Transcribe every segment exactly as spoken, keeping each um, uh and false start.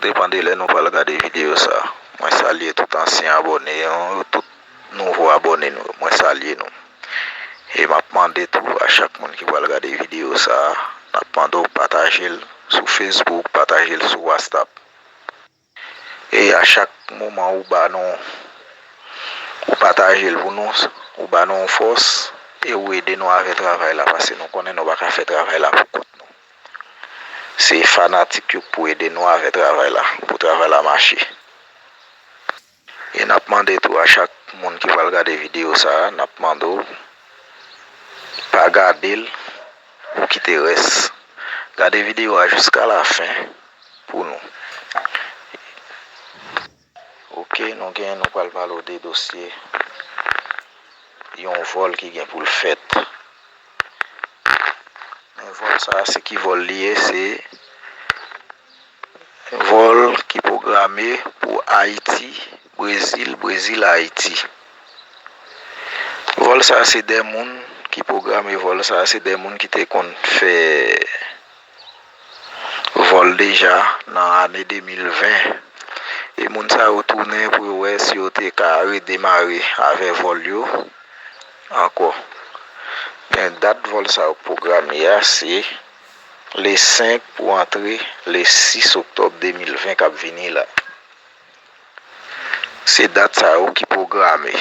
Depann de lè nou pral gade videyo sa. Mwen salye tout ansyen abòne yo, tout nouvo abòne nou, mwen salye nou. E m ap mande tou a chak moun ki pral gade videyo sa, n ap mande w pataje l sou Facebook, pataje l sou WhatsApp. E a chak moman ou ba nou, ou pataje l pou nou, ou ba nou yon fòs, e ou ede nou avè travay la, paske nou konnen nou pa ka fè travay la pou kont nou. Se fanatik yo k pou ede nou avè travay la, pou travay la mache. E n ap mande tou a chak moun ki pral gade videyo sa a, n ap mande w pa gade l pou kite rès. Gade videyo a jiska lafen pou nou. Oke, nou gen, nou pral pale w de dosye yon vòl ki gen pou l fèt. Men vòl sa a, se ki vòl li ye? Se vòl ki pwograme pou Ayiti, Brezil, Brezil, Ayiti. Vòl sa a, se de moun ki pwograme vòl sa a, se de moun ki te konn fè vòl deja nan ane de mil ven. E moun sa yo tounen pou yo wè si yo te ka redemare avè vòl yo ankò. Men dat vòl sa yo pwograme a, se le senk pou antre le sis oktòb de mil ven k ap vini la. Se dat sa yo ki pwograme.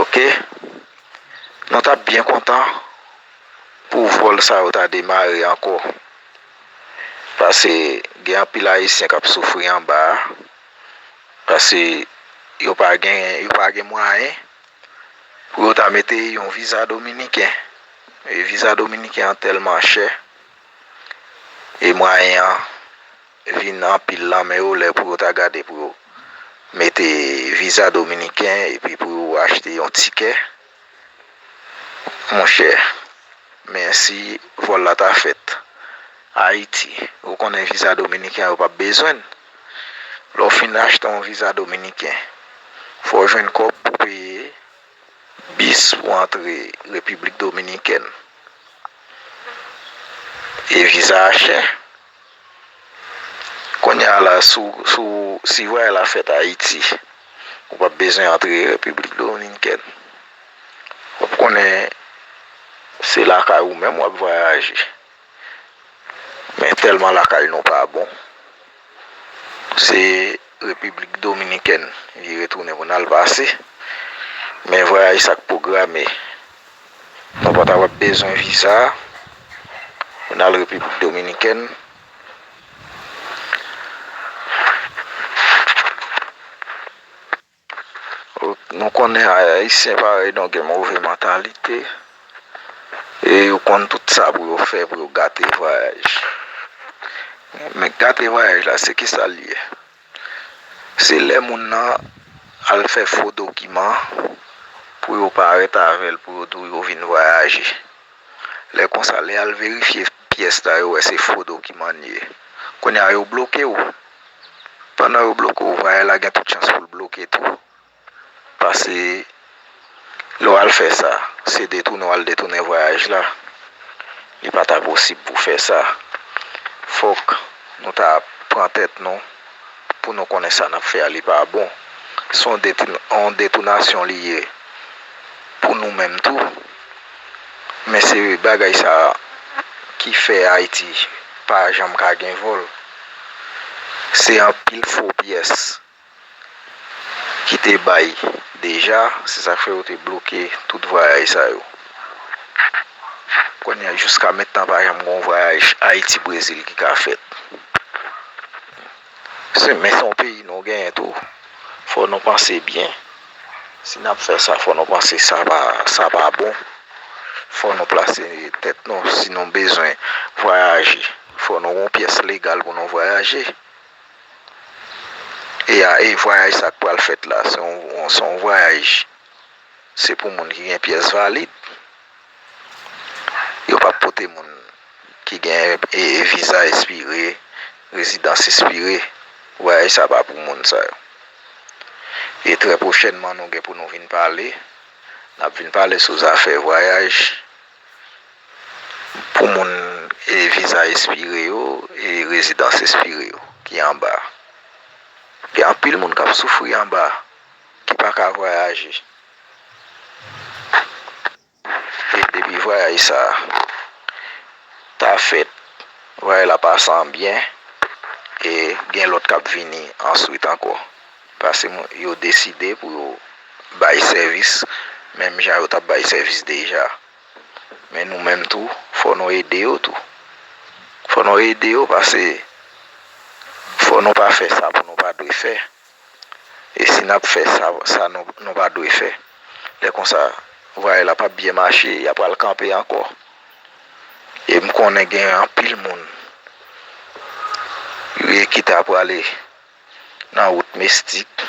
Oke? Nou t ap byen kontan pou vòl sa yo ta demare ankò. Paske gen anpil Ayisyen k ap soufri anba a. Paske yo pa gen, yo pa gen mwayen pou yo ta mete yon viza dominiken. E viza dominiken an tèlman chè. E mwayen an vin anpil nan men yo lè pou yo ta gade pou yo mete viza dominiken epi pou yo achte yon tikè. Monchè, men si vòl la ta fèt Ayiti, ou konnen viza dominiken yo p ap bezwen l. Lè w fin achte yon viza dominiken, fò w jwenn kòb pou peye bis pou antre Repiblik Dominikèn. E viza a chè. Kounye a la, si w, si w, si vwayaj la fèt Ayiti, ou p ap bezwen antre Repiblik Dominikèn. W ap konnen se lakay ou menm w ap vwayaje. Men tèlman lakay nou pa bon, se Repiblik Dominikèn vire tounen pou n al pase. Men vwayaj sa k pwograme, nou pa ta p ap bezwen viza pou n al Repiblik Dominikèn. Nou konnen Ayisyen parèy nou gen move mantalite e yo konn tout sa pou yo fè pou yo gate vwayaj. Men gate vwayaj la, se kisa l ye? Se lè moun nan al fè fo dokiman pou yo parèt avè l, pou yo di w yo vin vwayaje. Lè konsa, lè y al verifye pyès la, yo wè se fo dokiman l ye. Kounye a, yo bloke w. Pandan yo bloke w, vwayaj la gen tout chans pou l bloke tou. Paske lè w al fè sa, se detounen w al detounen vwayaj la. Li pa ta posib pou fè sa. Fòk nou ta pran tèt nou pou nou konnen sa n ap fè a, li pa bon. Se yon detou-, yon detounasyon li ye pou nou menm tou. Men se bagay sa ki fè Ayiti pa janm ka gen vòl. Se anpil fo pyès ki te bay deja, se sa k fè yo te bloke tout vwayaj sa yo. Kounye a, jiska mentnan, pa janm gen yon vwayaj Ayiti-Brezil ki ka fèt. Se, men se yon peyi nou genyen tou. Fò nou panse byen. Si n ap fè sa, fò nou panse sa pa, sa pa bon. Fò nou plase tèt nou. Si nou bezwen vwayaje, fò nou gen yon pyès legal pou nou vwayaje. E a, e vwayaj sa k pral fèt la, se yon, se yon vwayaj, se pou moun ki gen pyès valid. Yo p ap pote moun ki gen, e, e, viza espire, rezidans espire. Vwayaj sa pa pou moun sa yo. E trè pwochènman, nou gen pou nou vin pale. N ap vin pale sou zafè vwayaj pou moun e viza espire yo, e rezidans espire yo ki anba. Gen anpil moun k ap soufri anba, ki pa ka vwayaje. E depi vwayaj sa a ta fèt, vwayaj la pase an byen, e gen lòt k ap vini answit ankò. Paske moun yo deside pou yo bay sèvis, menm jan yo t ap bay sèvis deja. Men nou menm tou, fò nou ede yo tou. Fò nou ede yo, paske fò nou pa fè sa pou nou pa dwe fè. E si n ap fè sa, sa nou, nou pa dwe fè, lè konsa, vwayaj la p ap byen mache, y a pral kanpe ankò. E m konnen gen anpil moun, wi, ki ta prale nan wout mistik,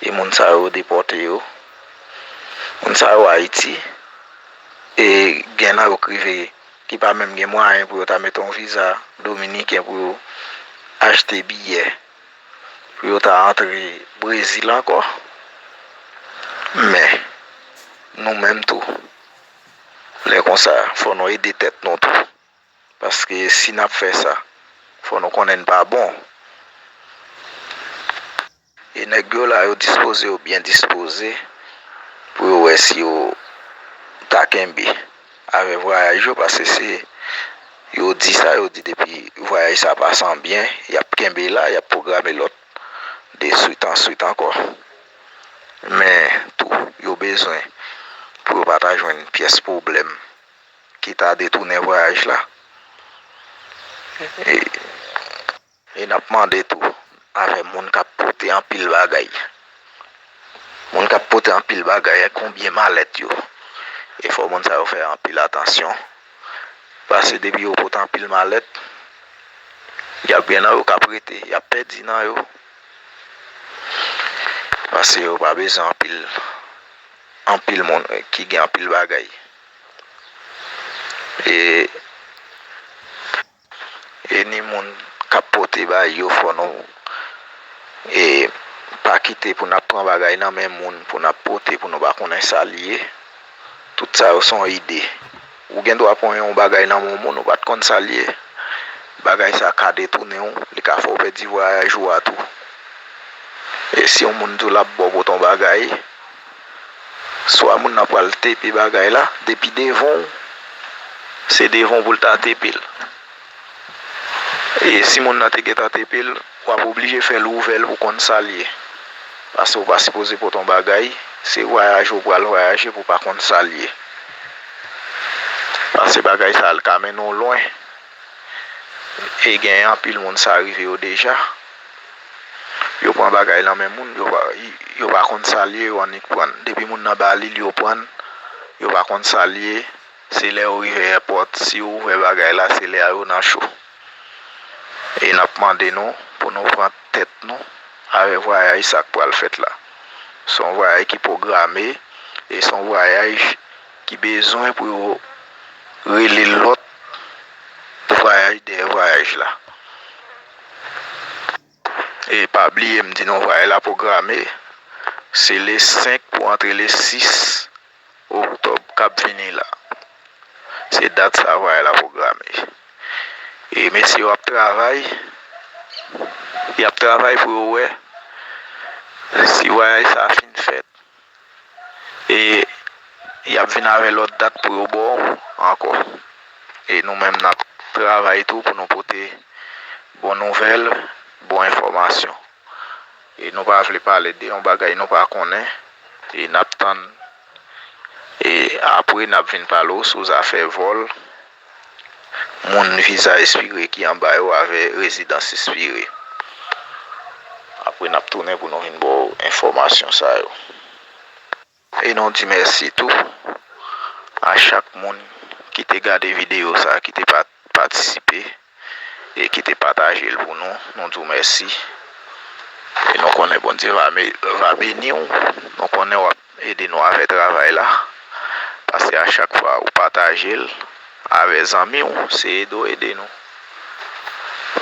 e moun sa yo depòte yo. Moun sa yo Ayiti, e gen nan yo k rive ki pa menm gen mwayen pou yo ta mete yon viza dominiken pou yo achte biyè pou yo ta antre Brezil ankò. Men, nou menm tou, lè konsa, fò nou ede tèt nou tou. Paske si n ap fè sa, fò nou konnen n pa bon. E nèg yo la, yo dispoze, yo byen dispoze pou yo wè si yo ta kenbe avè vwayaj yo, paske se, yo di sa, yo di depi vwayaj sa pase an byen, y ap kenbe la, y ap pwograme lòt de swit an swit ankò. Men tou, yo bezwen pou yo pa ta jwenn pyès pwoblèm ki ta detounen vwayaj la. E, e n ap mande tou avè moun k ap pote anpil bagay. Moun k ap pote anpil bagay, konbyen malèt yo. E fò moun sa yo fè anpil atansyon. Paske depi yo pote anpil malèt, y ap gen nan yo k ap rete, y ap pèdi nan yo. Paske yo pa bezwen anpil, anpil moun ki gen anpil bagay. E, e ni moun k ap pote bay yo, fò nou, e, pa kite pou n ap pran bagay nan men moun, pou n ap pote, pou nou pa konnen sa l ye. Tout sa yo se yon ide. Ou gen dwa pran yon bagay nan men yon moun, ou pa t konn sa l ye. Bagay sa ka detounen w, li ka fè w pèdi vwayaj ou a tou. E si yon moun di w l ap ba w pote yon bagay, swa moun nan pral tepe bagay la, depi devan w, se devan w pou l ta tepe l. E si moun nan te gentan tepe l, w ap oblije fè l ouvè l pou konn sa l ye. Paske w pa sipoze pote yon bagay, se vwayaj ou pral vwayaje pou w pa konn sa l ye. Paske bagay sa a, l ka mennen w lwen. E gen anpil moun sa rive yo deja. Yo pran bagay nan men moun, yo pa, yo pa konn sa l ye, yo annik pran. Depi moun nan ba li l, yo pran. Yo pa konn sa l ye. Se lè yo rive èpòt, si yo ouvè bagay la, se lè a yo nan cho. E n ap mande nou pou nou pran tèt nou avè vwayaj sa k pral fèt la. Se yon vwayaj ki pwograme, e se yon vwayaj ki bezwen pou yo rele lòt vwayaj dèyè vwayaj la. E pa bliye, m di nou vwayaj la pwograme, se le senk pou antre le sis oktòb k ap vini la. Se dat sa vwayaj la pwograme. E mesye yo ap travay, y ap travay pou yo wè si vwayaj sa a fin fèt. E y ap vin avè lòt dat pou yo ba w ankò. E nou menm, n ap travay tou pou nou pote bon nouvèl, bon enfòmasyon. E nou pa vle pale de yon bagay nou pa konnen. E n ap tann. E apre, n ap vin pale w sou zafè vòl moun viza espire ki anba yo avè rezidans espire. Apre, n ap tounen pou nou vin ba w enfòmasyon sa yo. E nou di mèsi tou a chak moun ki te gade videyo sa, ki te pa-, patisipe, e ki te pataje l pou nou. Nou di w mèsi. E nou konnen Bondye va me-, va beni w. Nou konnen w ap ede nou avè travay la. Paske a chak fwa ou pataje l avè zanmi w, se ede w ede nou.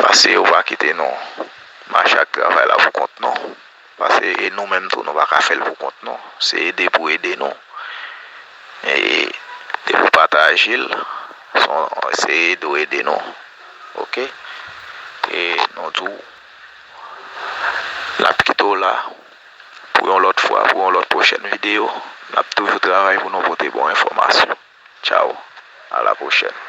Paske ou pa kite nou mache ak travay la pou kont nou. Paske e nou menm tou, nou pa ka fè l pou kont nou. Se ede pou ede nou. E depi w pataje l, Se yon, se ede w ede nou. Oke? E nou di w, n ap kite w la pou yon lòt fwa, pou yon lòt pwochèn videyo. N ap toujou travay pou nou pote bon enfòmasyon. Tchaw. A la pwochèn.